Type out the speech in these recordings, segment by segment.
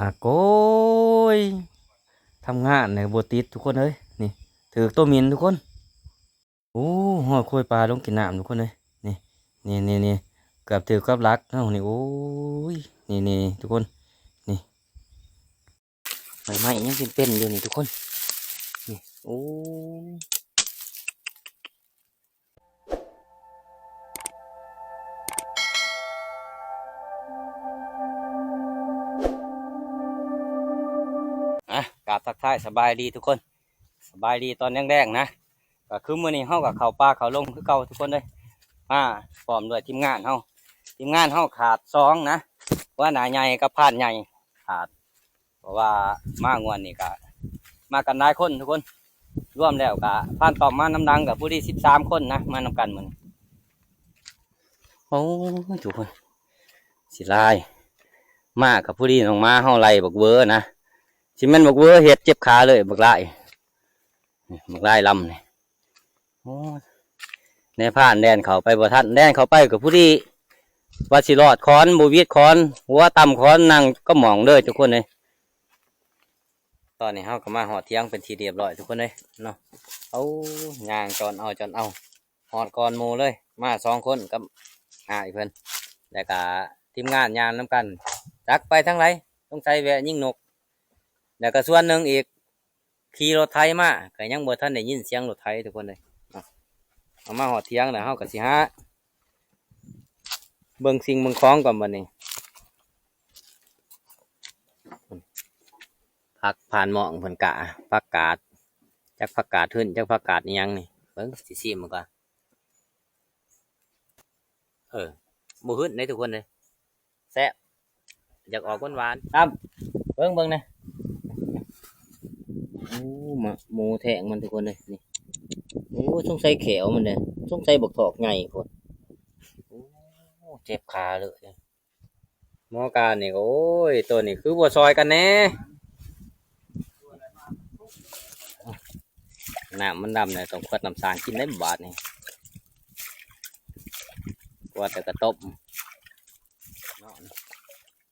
ອາໂກຍ ທຳງານນີ້ບໍ່ຕິດທຸກຄົນເອີຍ. ນີ້ ຖືກໂຕໝິ່ນທຸກຄົນ. ໂອ້ ຮອດໂຄຍປາລົງກິນນ້ຳທຸກຄົນເອີຍ. ນີ້ ນີ້ ນີ້ ເກືອບຖືກກັບຫຼັກເຮົານີ້. ໂອ້ຍ ນີ້ໆ ທຸກຄົນ ນີ້ ໃບໄມ້ຍັງເປັນໆຢູ່ນີ້ທຸກຄົນ. ນີ້ ໂອ້ ອ່ະ ກາບທັກທາຍສະບາຍດີທຸກຄົນ ສະບາຍດີຕອນແລງໆນະ. ກໍຄືມື້ນີ້ເຮົາກໍເຂົ້າປ່າເຂົ້າດົງຄືເກົ່າທຸກຄົນເອີຍ ມາພ້ອມດ້ວຍທີມງານເຮົາ. ທີມງານເຮົາຂາດສອງນະ ຫົວໜ້າໃຫຍ່ກັບພານໃຫຍ່ຂາດ ເພາະວ່າມາງວດນີ້ກໍມາກັນຫຼາຍຄົນທຸກຄົນ ລວມແລ້ວກໍພານຕ້ອມມານຳຫຼັງກໍພໍດີສິບສາມຄົນນະ ມານຳກັນມື້ນີ້. ໂອ້ຍ ທຸກຄົນ ຊິຫຼາຍ ມາກໍພໍດີນ້ອງໝາເຮົາໄລ່ບັກເວີນະ ຊິແມ່ນບັກເວີເຮັດເຈັບຂາເລີຍ ບັກຫຼາຍ ບັກຫຼາຍລຳນີ້. ໂອ້ຍ ນາຍພານແລ່ນເຂົ້າໄປບໍ່ທັນ ແລ່ນເຂົ້າໄປກໍພໍດີວ່າຊິລອດຂອນ ບໍ່ຫວິດຂອນ ຫົວຕ່ຳຂອນ ນັ່ງກະໝ່ອງເລີຍທຸກຄົນເອີຍ. ຕອນນີ້ເຮົາກໍມາຮອດຖຽງເປັນທີ່ຮຽບຮ້ອຍທຸກຄົນເອີຍເນາະ. ເອົາ ຍ່າງຈອນເອົາ ຈອນເອົາ ຮອດກ່ອນໝູ່ເລີຍ ມາສອງຄົນກັບອ້າຍເພິ່ນ ແລ້ວກະທີມງານຍ່າງນຳກັນ ຈັກໄປທາງໃດ ສົງໄສແວະຍິງນົກ ແລ້ວກະສ່ວນໜຶ່ງອີກ ຂີ່ລົດໄຖມາ ກະຍັງບໍ່ທັນໄດ້ຍິນສຽງລົດໄຖທຸກຄົນເອີຍ. ເອົາ ມາຮອດຖຽງແລ້ວ ເຮົາກະຊິຫາເບິ່ງສິ່ງເບິ່ງຂອງກ່ອນບັດນີ້. ຜັກຜ່ານໝ້ອງເພິ່ນກະ ຜັກກາດ ຈັກຜັກກາດຫື່ນ ຈັກຜັກກາດອີ່ຫຍັງນີ້ ເບິ່ງ ຊິຊີມເບິ່ງກ່ອນ. ເອີ ບໍ່ຫື່ນເດ້ທຸກຄົນເດ້ ແຊບ ຢາກອອກຫວານໆ. ຕຳ ເບິ່ງ ເບິ່ງແດ່. ໂອ້ ໝາກໝູແທງມັນທຸກຄົນເດ້ ນີ້. ໂອ້ ສົງໄສແຂ້ວມັນເດ້ ສົງໄສບັກຖອກໃຫຍ່ພຸ້ນ. ໂອ້ ເຈັບຂາເລີຍ. ໝໍການນີ້ກໍ ໂອ້ຍ ໂຕນີ້ຄືບໍ່ຊ່ອຍກັນແດ່. ນ້ຳມັນດຳແລ້ວ ຕ້ອງຂວດນ້ຳສາງກິນໄດ້ບາດນີ້. ຂວດແລ້ວກໍຕົ້ມ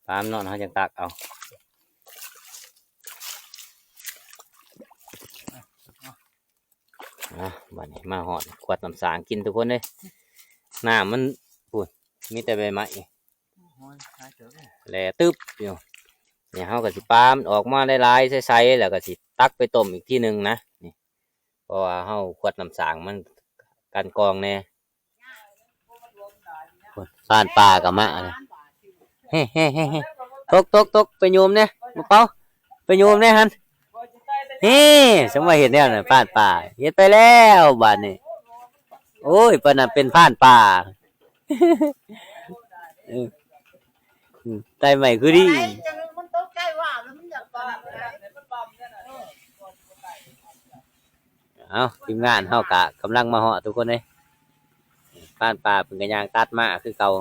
ປາມນອນ ເຮົາຈັ່ງຕັກເອົາ. ອ່ະ ບາດນີ້ມາຮອດ ຂວດນ້ຳສາງກິນທຸກຄົນເອີຍ. ນ້ຳມັນ ພຸ້ນ ມີແຕ່ໃບໄມ້ ແຫຼະຕຶບຢູ່. ນີ້ເຮົາກໍຊິປາມັນອອກມາຫຼາຍໆ ໃສໆ ແລ້ວກໍຊິຕັກໄປຕົ້ມອີກທີໜຶ່ງນະ ນີ້ ເພາະວ່າເຮົາຂວດນ້ຳສາງມັນກັນກອງແດ່. ພານປ່າກໍມາ ເຮ ເຮ ເຮ ເຮ ຕົກ ຕົກ ຕົກ ໄປໂຍມແດ່ ມາເປົາ ໄປໂຍມແດ່ຫັ້ນ. ເຮ ສົມວ່າເຮັດແນວນັ້ນ ພານປ່າເຮັດໄປແລ້ວບາດນີ້. ໂອ້ຍ ປານນັ້ນເປັນພານປ່າ. ເອີ ອືມ ໄຕ່ໄມ້ຄືດີ. ເອົາ ທີມງານເຮົາກະກຳລັງມາຮອດທຸກຄົນເອີຍ. ພານປ່າເພິ່ນກໍຍ່າງຕັດມາຄືເກົ່າ.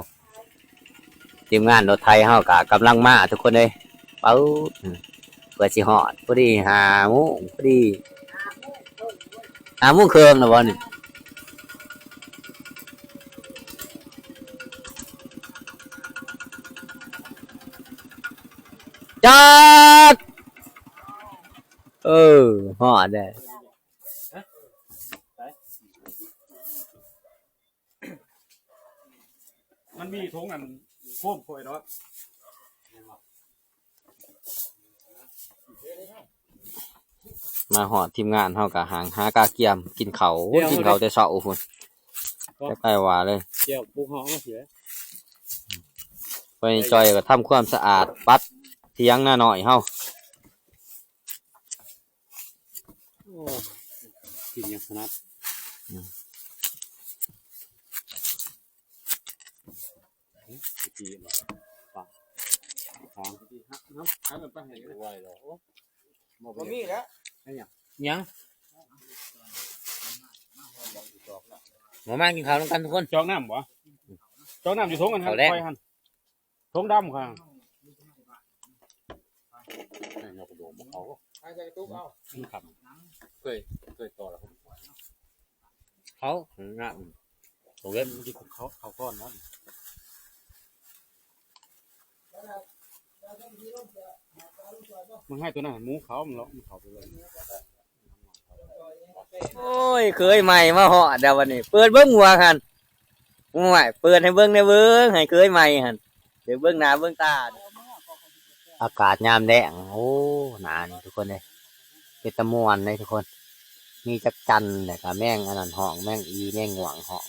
ທີມງານລົດໄຖເຮົາກະກຳລັງມາທຸກຄົນເອີຍ. ປຶບ ເພື່ອຊິຮອດ ພໍດີຫ້າໂມງ ພໍດີ ຫ້າໂມງເຄິ່ງແລ້ວບໍ່ນີ້. ຈອດ ເອີ ຮອດແລ້ວ. ມັນມີຖົງອັນໂຟມຂ້ອຍດອກ. ມາຮອດທີມງານເຮົາກະຫາງຫາກາກຽມກິນເຂົ້າ ໂອ້ຍ ກິນເຂົ້າແຕ່ເຊົ້າພຸ້ນ ແຈ່ວ ຈັກໄປວ່າເລີຍ ແຈ່ວປູເຮົາມາເສຍ. ໄປຈ່ອຍກໍທຳຄວາມສະອາດປັດຖຽງນານ້ອຍເຮົາ. ໂອ້ ກິນຢ່າງຖະໜັດ ອືມ ບໍ່ມີແລ້ວ ຫຍັງ ຫຍັງ ບໍ່ມາກິນເຂົ້ານຳກັນທຸກຄົນ. ຈອກນ້ຳບໍ່? ຈອກນ້ຳຢູ່ຖົງອັນນັ້ນ ຂ້ອຍຫັ້ນ. ຖົງດຳຂ້າງ ໃສ່ກະຕຸກເອົາ ມັນຄັນ ເຄີຍ ເຄີຍຕໍ່ແລ້ວ ເຂົານະ ຕົງເລັບ ເຂົາ ເຂົາກ່ອນເນາະ. ມັນໃຫ້ຕົວນັ້ນ ໝູເຂົາ ມັນເລາະ ມັນເຂົ້າໄປເລີຍ. ໂອ້ຍ ເຂີຍໃໝ່ມາຮອດແລ້ວບັດນີ້ ເປີດເບິ່ງໝວກຫັ້ນ. ໂອ້ຍ ເປີດໃຫ້ເບິ່ງແດ່ເບິ່ງ ໃຫ້ເຂີຍໃໝ່ຫັ້ນ ໄດ້ເບິ່ງໜ້າເບິ່ງຕາ. ອາກາດຍາມແລງ ໂອ້ ໜ້ານີ້ທຸກຄົນເອີຍ ເປັນຕາມ່ວນເດ້ທຸກຄົນ. ມີຈັກຈັ່ນ ແລ້ວກະແມງອັນນັ້ນຮ້ອງ ແມງອີ ແມງຫວ່າງຮ້ອງ.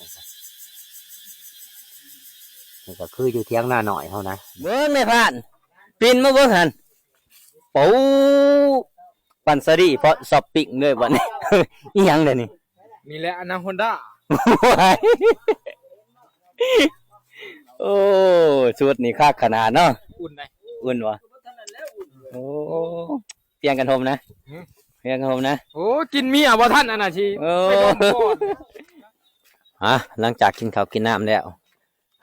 ນີ້ກໍຄືຢູ່ຖຽງນານ້ອຍເຮົານະ. ເບິ່ງແມ່ພານ ປິ່ນມາເບິ່ງຫັ້ນ. ໂອ້ ປັນສາລີເພາະຊັອບປິງເລີຍບັດນີ້. ອີຫຍັງເດນີ້? ນີ້ແຫຼະ ອານາໂຄນດາ. ໂອ້ ຊຸດນີ້ຄັກຂະໜາດເນາະ. ອຸ່ນໃດ? ອຸ່ນວະ? ໂອ້ ປ່ຽນກັນຫົ່ມນະ. ຫື? ປ່ຽນກັນຫົ່ມນະ. ໂອ້ ກິນເມຍບໍ່ທັນອັນນະຊິ. ໂອ້ ໄປດົມກ່ອນ. ຫາ ຫຼັງຈາກກິນເຂົ້າກິນນ້ຳແລ້ວ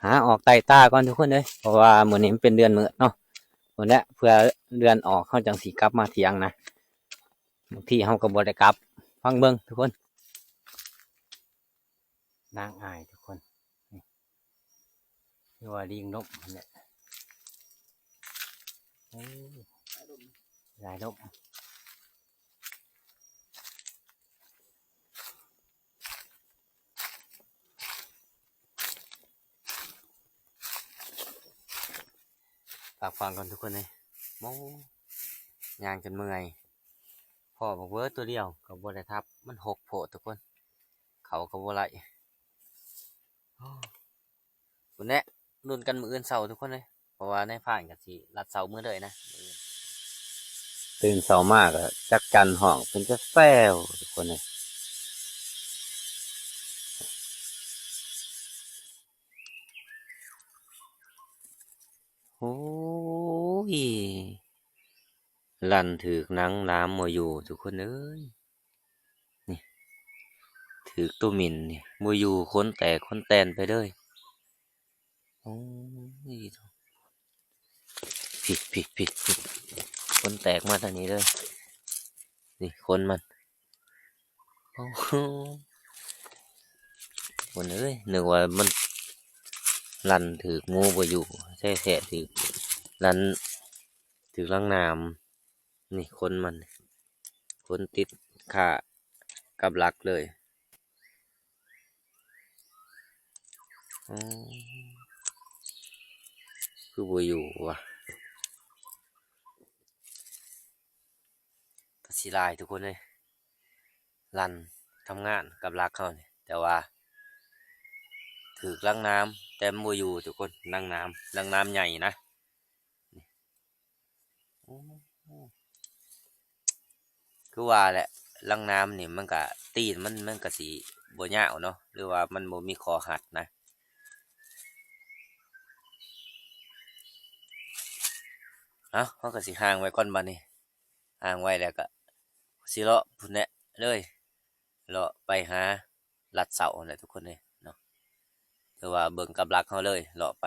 ຫາອອກໄຕ່ຕາກ່ອນທຸກຄົນເອີຍ ເພາະວ່າມື້ນີ້ມັນເປັນເດືອນມືດເນາະ. ພຸ້ນແຫຼະ ເພື່ອເດືອນອອກ ເຮົາຈັ່ງຊິກັບມາຖຽງນະ. ບາງທີເຮົາກໍບໍ່ໄດ້ກັບ. ຟັງເບິ່ງທຸກຄົນ. ນາງອ້າຍທຸກຄົນ ນີ້ ຄືວ່າລີງລົມຫັ້ນແຫຼະ. ໂອ້ ຫຼາຍລົມ. ພັກຜ່ອນກ່ອນທຸກຄົນເອີຍ. ໂອ້ ຍ່າງຈົນເມື່ອຍ. ພໍ້ບັກເວີຕົວດຽວກໍບໍ່ໄດ້ທັບ ມັນຫົກໂພດທຸກຄົນ ເຂົ້າກໍບໍ່ໄດ້. ໂອ້ ພຸ້ນແຫຼະ ລຸ້ນກັນມື້ອື່ນເຊົ້າທຸກຄົນເອີຍ ເພາະວ່ານາຍພານກໍຊິລັດເຊົ້າມື້ເລີຍນະ ມື້ອື່ນ. ຕື່ນເຊົ້າມາກໍຈັກຈັ່ນຮ້ອງເປັນແຊວໆ ທຸກຄົນເອີຍ. ໂອ້ຍ ລັນຖືກໜັງໜາມບໍ່ຢູ່ທຸກຄົນເອີຍ. ນີ້ ຖືກໂຕໝິ່ນນີ້ບໍ່ຢູ່ ຂົນແຕກຂົນແຕ່ນໄປເລີຍ. ໂອ້ຍ ພິດໆໆ ຂົນແຕກມາທາງນີ້ເລີຍ. ນີ້ຂົນມັນ. ໂອ້ໂຫ ຄົນເອີຍ ນຶກວ່າມັນລັນຖືກໝູບໍ່ຢູ່ ແທ້ໆຖືກລັນ ຖືກລັງໜາມ. ນີ້ຂົນມັນ ຂົນຕິດຄາກັບຫຼັກເລີຍ. ອໍ ຄືບໍ່ຢູ່ວະ. ກໍຊິຫຼາຍທຸກຄົນເອີຍ ລັນທຳງານກັບຫຼັກເຮົານີ້ ແຕ່ວ່າຖືກລັງໜາມ ແຕ່ມັນບໍ່ຢູ່ທຸກຄົນ. ລັງໜາມ ລັງໜາມໃຫຍ່ນະ ນີ້. ໂອ້ ຄືວ່າແຫຼະ ລັງໜາມນີ້ມັນກະ ຕີນມັນ ມັນກະຊິບໍ່ຍາວເນາະ ຫຼືວ່າມັນບໍ່ມີຂໍ້ຮັດນະ. ເອົ້າ ເຮົາກໍຊິຫ້າງໄວ້ກ່ອນບັດນີ້. ຫ້າງໄວ້ແລ້ວກໍຊິເລາະພຸ້ນແຫຼະເລີຍ ເລາະໄປຫາລັດເຊົ້າຫັ້ນແຫຼະທຸກຄົນເອີຍເນາະ. ຖືວ່າເບິ່ງກັບຫຼັກເຮົາເລີຍ ເລາະໄປ.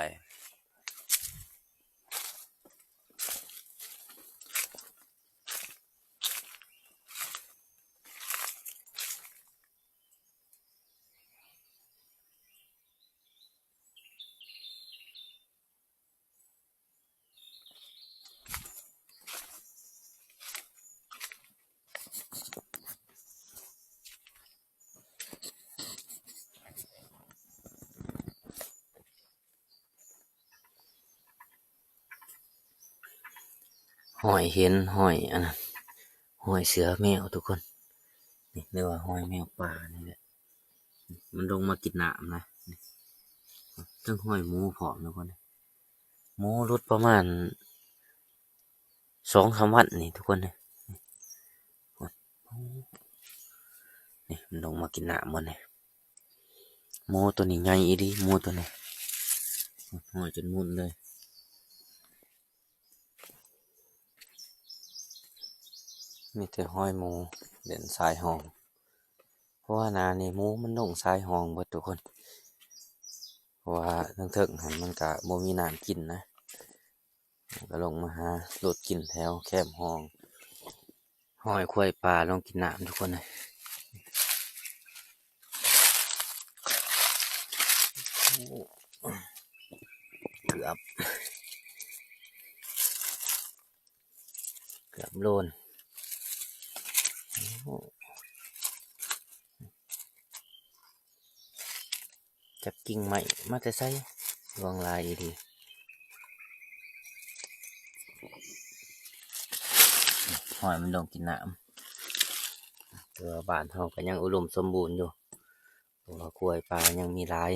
ຮອຍເຫັນ ຮອຍອັນນັ້ນ ຮອຍເສືອແມວທຸກຄົນ ນີ້ ຫຼືວ່າຮອຍແມວປ່ານີ້ແຫຼະ. ມັນລົງມາກິນນ້ຳນະ ນີ້ ທັງຮອຍໝູພ້ອມທຸກຄົນ. ໝູຫຼຸດປະມານສອງສາມວັນນີ້ທຸກຄົນເອີຍ. ນີ້ ມັນລົງມາກິນນ້ຳໝົດນີ້. ໝູໂຕນີ້ໃຫຍ່ອີ່ຫຼີ ໝູໂຕນີ້ ຮອຍຈົນໝຸ່ນເລີຍ. ມີແຕ່ຮອຍໝູເຫຼັ້ນຊາຍຮ່ອງ ເພາະວ່າໜ້ານີ້ໝູມັນລົງຊາຍຮ່ອງເບິດທຸກຄົນ ເພາະວ່າເທິງໆຫັ້ນມັນກະບໍ່ມີນ້ຳກິນນະ ມັນກະລົງມາຫາຫຼຸດກິນແຖວແຄມຮ່ອງ. ຮອຍຄວາຍປ່າລົງກິນນ້ຳທຸກຄົນເອີຍ. ເກືອບ. ເກືອບໂລນ. ໂອ້ ຈັກກິ່ງໄມ້ມາແຕ່ໃສ ຫຼວງຫຼາຍອີ່ຫຼີ. ຫ້ອຍມັນລົງກິນນ້ຳ. ແຕ່ວ່າບ້ານເຮົາກໍຍັງອຸດົມສົມບູນຢູ່ ເພາະວ່າກວຍປ່າຍັງມີຫຼາຍ.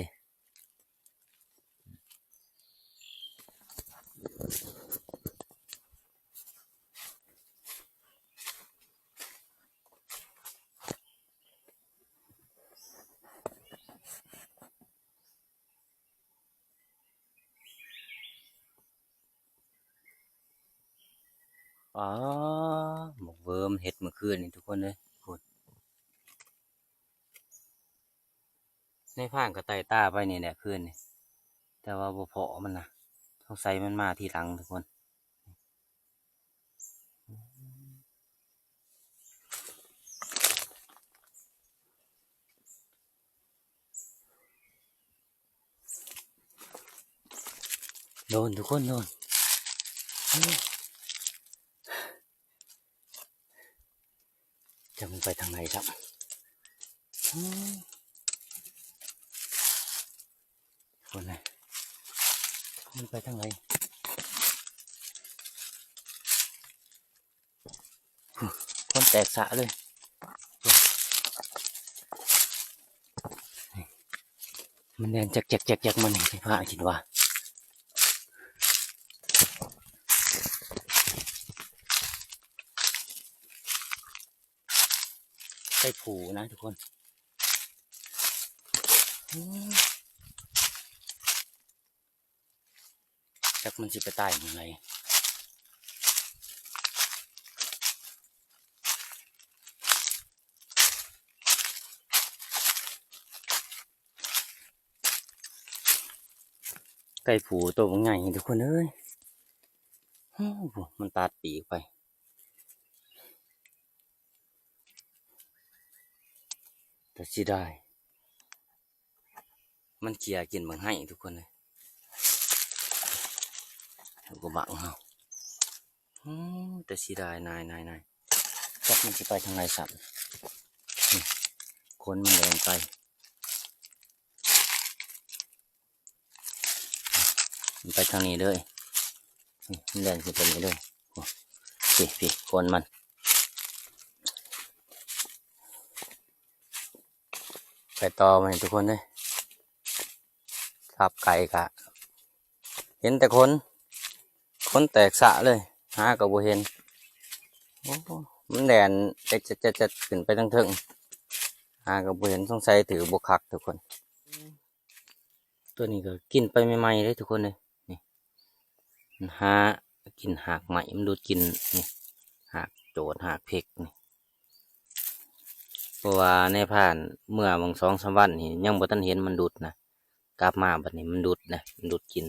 ອໍ ໝາກເວີມເຮັດມື້ຄືນນີ້ທຸກຄົນເອີຍ ພຸ້ນ. ນາຍພານກໍໄຕ່ຕາໄປນີ້ແຫຼະຄືນນີ້ ແຕ່ວ່າບໍ່ພໍ້ມັນນະ ສົງໄສມັນມາທີຫຼັງທຸກຄົນ. ໂດນທຸກຄົນ ໂດນ. ຈັກມັນໄປທາງໃດຊ້ຳ. ອືມ ຄົນນະ ມັນໄປທາງໃດ. ຄົນແຕກສະເລີຍ. ມັນແລ່ນຈັກໆໆໆ ມັນຊິພາກິນວ່າ. ໄກ່ຜູນະທຸກຄົນ. ອືມ ຈັກມັນຊິໄປຕາຍໝ່ອງໃດ. ໄກ່ຜູໂຕບັກໃຫຍ່ທຸກຄົນເອີຍ. ໂອ້ ມັນຕັດປີກໄປ. ແຕ່ເສຍດາຍ ມັນເຄຍກິນບັກໄຮທຸກຄົນເອີຍ. ເຮົາກໍບັກເຮົາ. ໂອ້ ແຕ່ເສຍດາຍ ນາຍໆໆ ຈັກມັນຊິໄປທາງໃດຊ້ຳ. ນີ້ ຄົນມັນແລ່ນໄປ. ມັນໄປທາງນີ້ເລີຍ. ນີ້ ມັນແລ່ນຂຶ້ນໄປນີ້ເລີຍ. ໂອ້ ພີ້ໆ ຄົນມັນ. ໄປຕໍ່ມານີ້ທຸກຄົນເອີຍ. ສາບໄກ່ກະເຫັນແຕ່ຄົນ ຄົນແຕກສະເລີຍ ຫາກໍບໍ່ເຫັນ. ໂອ້ ມັນແລ່ນແຈດໆໆ ຂຶ້ນໄປທາງເທິງ ຫາກໍບໍ່ເຫັນ. ສົງໄສຖືບໍ່ຄັກທຸກຄົນ. ຕົວນີ້ກໍກິນໄປໃໝ່ໆເດ້ທຸກຄົນເດ້. ນີ້ ມັນຫາກິນຮາກໄມ້ ມັນດູດກິນ ນີ້ ຮາກໂຈດ ຮາກເພັກນີ້. ເພາະວ່ານາຍພານເມື່ອຫວ່າງສອງສາມວັນນີ້ ຍັງບໍ່ທັນເຫັນມັນດຸດນະ, ກັບມາບັດນີ້ມັນດຸດນະ, ມັນດຸດກິນ.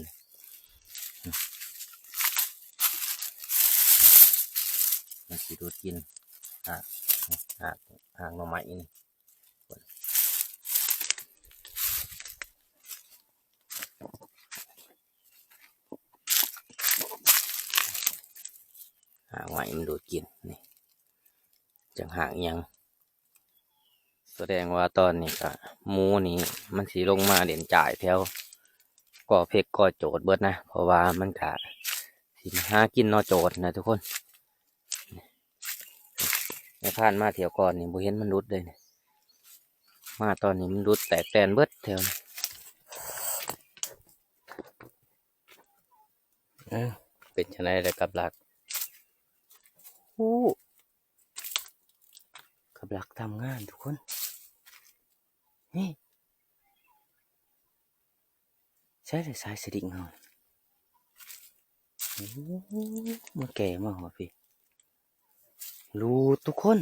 ມັນຊິດຸດກິນຮາກ ຮາກ ຮາກໜໍ່ໄມ້ນີ້. ຮາກໄມ້ມັນດູດກິນນີ້ ຈັກຮາກອີ່ຫຍັງ. ສະແດງວ່າຕອນນີ້ກະໝູນີ້ມັນຊິລົງມາຫຼິ້ນຈ່າຍແຖວກໍເພັກກໍໂຈດເບິດນະ, ເພາະວ່າມັນກະຊິມາຫາກິນໜໍ່ໂຈດນະທຸກຄົນ. ແຕ່ຜ່ານມາຖ້ຽວກ່ອນນີ້ບໍ່ເຫັນມັນຫຼຸດເລີຍນີ້, ມາຕອນນີ້ມັນຫຼຸດແຕກແຕນເບິດແຖວນີ້. ເອີ ເປັນຈັ່ງໃດລະກັບຫຼັກ? ໂອ້ ກັບຫຼັກທຳງານທຸກຄົນ. ນີ້ ໃຊ້ໄດ້ສາຍສະດິງເຮົາ. ໂອ້ ມັນແກ່ມາຮອດພີ້. ຫຼຸດທຸກຄົນ.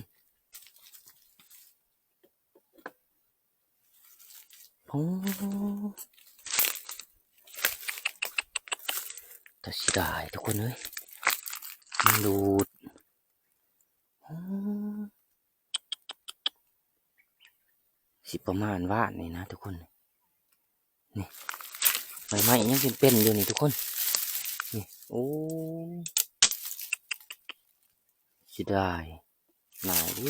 ໂອ້ ຕາເສຍດາຍທຸກຄົນເອີຍ, ມັນຫຼຸດ. ໂອ້ ຊິປະມານວານນີ້ນະທຸກຄົນ. ນີ້ ໃບໄມ້ຍັງເປັນໆຢູ່ນີ້ທຸກຄົນ. ນີ້ ໂອ້ ຊິດາຍ ຫຼາຍເດ້.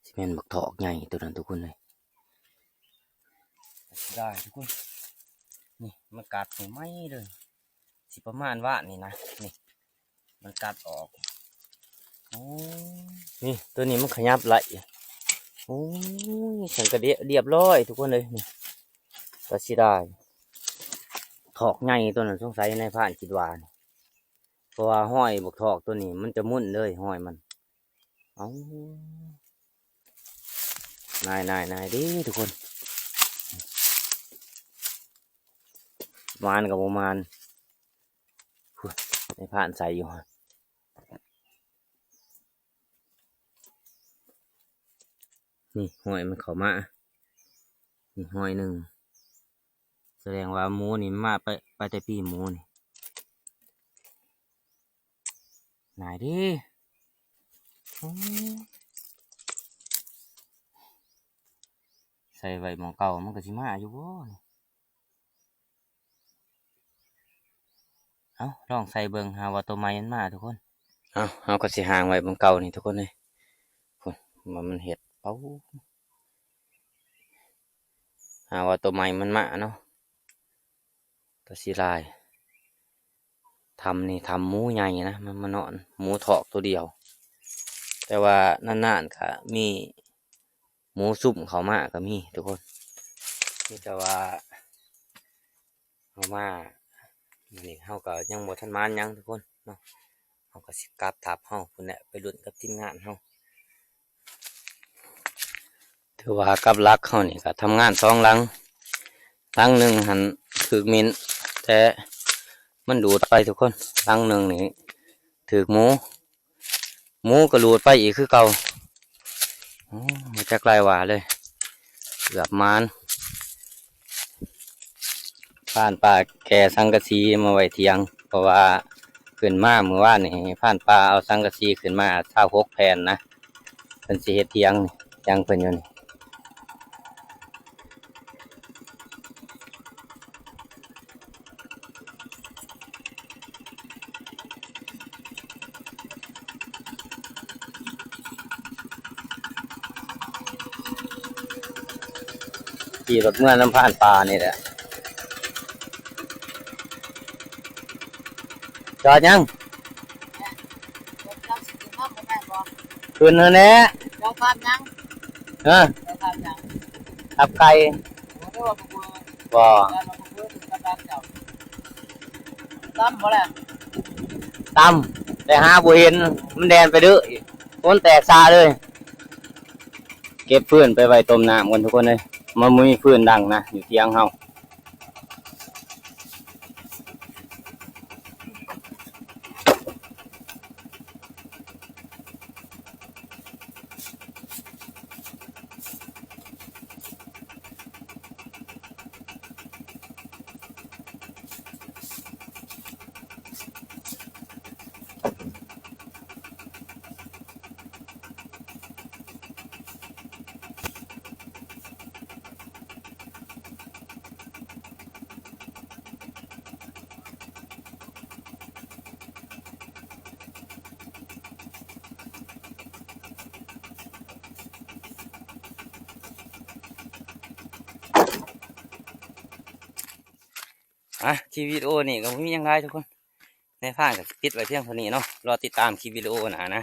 ຊິແມ່ນບັກຖອກໃຫຍ່ໂຕນັ້ນທຸກຄົນເອີຍ. ເສຍດາຍທຸກຄົນ. ນີ້ມັນກັດໃໝ່ໆເລີຍ. ຊິປະມານວານນີ້ນະ. ນີ້ ມັນກັດອອກ. ໂອ້ ນີ້ ໂຕນີ້ມັນຂະຫຍັບໄຫຼ. ໂອ້ຍ ສັນກະດຽ ລຽບຮ້ອຍທຸກຄົນເອີຍ. ນີ້ ກໍເສຍດາຍ. ຖອກໃຫຍ່ໂຕນັ້ນ ສົງໄສນາຍພານຄິດວ່າ ເພາະວ່າຮອຍບັກຖອກໂຕນີ້ມັນຈະໝຸ່ນເລີຍ ຮອຍມັນ. ເອົ້າ ນາຍໆໆເດ້ທຸກຄົນ. ໝານກໍບໍ່ໝານ. ພຸ້ນ ນາຍພານໃສ່ຢູ່ຫັ້ນ. ນີ້ຮອຍມັນເຂົ້າມາ. ນີ້ຮອຍໜຶ່ງ. ສະແດງວ່າໝູນີ້ມາໄປ ໄປແຕ່ປີ້ໝູນີ້. ຫຼາຍເດ້. ໂອ້ ໃສ່ໄວ້ໝ່ອງເກົ່າມັນກໍຊິມາຢູ່ບໍ່? ເອົ້າ ລອງໃສ່ເບິ່ງ ຫາວ່າໂຕໃໝ່ມັນມາທຸກຄົນ. ເອົ້າ ເຮົາກໍຊິຫາງໄວ້ໝ່ອງເກົ່ານີ້ທຸກຄົນເອີຍ. ພຸ້ນ ວ່າມັນເຮັດ ເອົ້າ ຫາວ່າໂຕໃໝ່ມັນມາເນາະ. ກໍຊິຫຼາຍ. ຖ້ຳນີ້ຖ້ຳໝູໃຫຍ່ນະ ມັນມານອນ ໝູຖອກໂຕດຽວ. ແຕ່ວ່ານານໆກະມີໝູຊຸ່ມເຂົ້າມາກໍມີທຸກຄົນ. ມີແຕ່ວ່າເຮົາມາມື້ນີ້ເຮົາກໍຍັງບໍ່ທັນໝານຫຍັງທຸກຄົນເນາະ. ເຮົາກໍຊິກັບທັບເຮົາພຸ້ນແຫຼະ ໄປລຸ້ນກັບທີມງານເຮົາ. ຖືວ່າກັບຫຼັກເຮົານີ້ກໍທຳງານສອງຫຼັງ. ຫຼັງໜຶ່ງຫັ້ນຖືກມິ້ນ ແຕ່ມັນດູດໄປທຸກຄົນ. ຫຼັງໜຶ່ງນີ້ຖືກໝູ ໝູກໍດູດໄປອີກຄືເກົ່າ. ໂອ້ ບໍ່ຈັກຫຼາຍວ່າເລີຍ ເກືອບໝານ. ພານປ່າແກ່ສັງກະສີມາໄວ້ຖຽງ ເພາະວ່າຂຶ້ນມາມື້ວານນີ້ ພານປ່າເອົາສັງກະສີຂຶ້ນມາຊາວຫົກແຜ່ນນະ. ເພິ່ນຊິເຮັດຖຽງ ຖຽງເພິ່ນຢູ່ນີ້. ຂີ່ລົດເມືອນຳພານປ່ານີ້ແຫຼະ. ຈອດຫຍັງ? ຂຶ້ນຫັ້ນແຫຼະ. ເຈົ້າຖາມຫຍັງ? ຮະ? ເຈົ້າຖາມຫຍັງ? ຕັບໄກ່. ບໍ່ ຕຳບໍ່ແຫຼະ? ຕຳ ແຕ່ຫາບໍ່ເຫັນ ມັນແລ່ນໄປເດີ ໂອ້ຍ ແຕກຊະເລີຍ. ເກັບຟືນໄປໄວ້ຕົ້ມນ້ຳກ່ອນທຸກຄົນເອີຍ. ມັນບໍ່ມີຟືນດັງນະ ຢູ່ຖຽງເຮົາ. ອ່ະ ຄລິບວິດີໂອນີ້ກໍບໍ່ມີຫຍັງຫຼາຍທຸກຄົນ. ນາຍພານກໍຊິປິດໄວ້ພຽງເທົ່ານີ້ເນາະ. ລໍຕິດຕາມຄລິບວິດີໂອໜ້ານະ.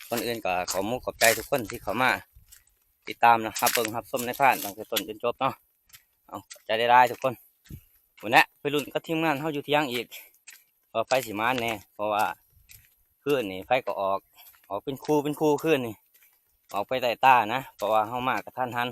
ກ່ອນອື່ນກໍຂອບມຸກຂອບໃຈທຸກຄົນທີ່ເຂົ້າມາຕິດຕາມນະ ຮັບເບິ່ງຮັບຊົມນາຍພານຕັ້ງແຕ່ຕົ້ນຈົນຈົບເນາະ. ເອົາ ຂອບໃຈຫຼາຍໆທຸກຄົນ. ພຸ້ນແຫຼະ ໄປລຸ້ນກັບທີມງານເຮົາຢູ່ຖຽງອີກ ວ່າໃຜຊິໝານແດ່. ເພາະວ່າຄືນນີ້ໃຜກໍອອກ ອອກເປັນຄູ່ເປັນຄູ່ ຄືນນີ້ອອກໄປໄລ່ປານະ ເພາະວ່າເຮົາມາກະທັນຫັນ.